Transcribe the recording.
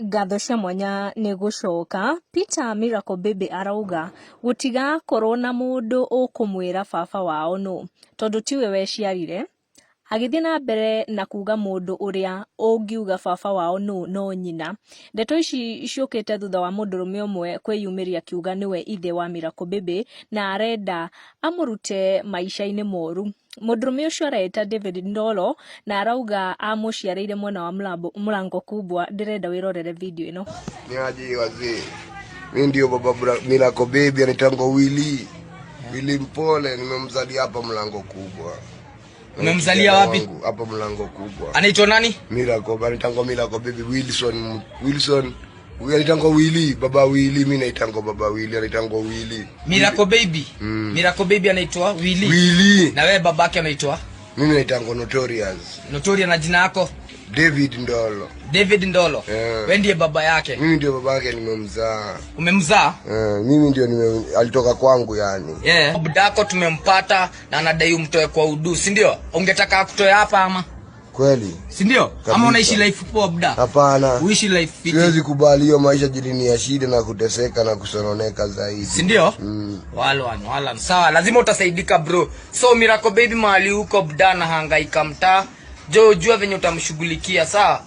Ngatho cia mwanya nĩ gũcoka, Peter Miracle Baby arauga gũtigakorwo na mũndũ ũkũmwĩra baba wao nũ tondũ tiwe weciarire. Agĩthiĩ na mbere na kuga mũndũ ũrĩa ũngiuga baba wao nũ no nyina. Ndeto ici ciũkĩte thutha wa mũndũrũme ũmwe kwĩyumĩria akiuga nĩwe ithe wa Miracle Baby na arenda amũrute maica-inĩ moru. Mũndũrũme ũcio areĩta David Ndolo na arauga amũciarĩire mwena wa Mlango Kubwa. Ndĩrenda wĩrorere video ĩno. Ni aje wazee, mi ndio baba Miracle Baby, anaitangwa Willy Willy Mpole, nimemzalia hapa Mlango Kubwa. Umemzalia wapi? Wangu, hapa Mlango Kubwa. Anaitwa nani? Miracle, anaitangwa Miracle Baby Wilson Wilson. Huyu anaitangwa Willy, baba Willy, mimi naitangwa baba Willy, anaitangwa Willy. Miracle Baby. Miracle Baby anaitwa Willy. Willy. Na wewe babake anaitwa? Mimi naitangwa Notorious. Notorious, na jina yako? David Ndolo. David Ndolo. Yeah. Wewe ndiye baba yake? Mimi ndio babake, nimemzaa. Umemzaa? Mimi ndio alitoka kwangu yani. Yeah. Budako tumempata na anadai umtoe kwa udu, si ndio? Ungetaka akutoe hapa ama? Kweli? Si ndio? Kabisa. Ama unaishi life poa buda? Hapana. Uishi life fiti. Siwezi kubali hiyo maisha jili ni ya shida na kuteseka na kusononeka zaidi. Si ndio? Walwan, walwan. Sawa, lazima utasaidika bro. So Miracle Baby mahali huko buda na hangaika mtaa. Jo, jua venye utamshughulikia, sawa?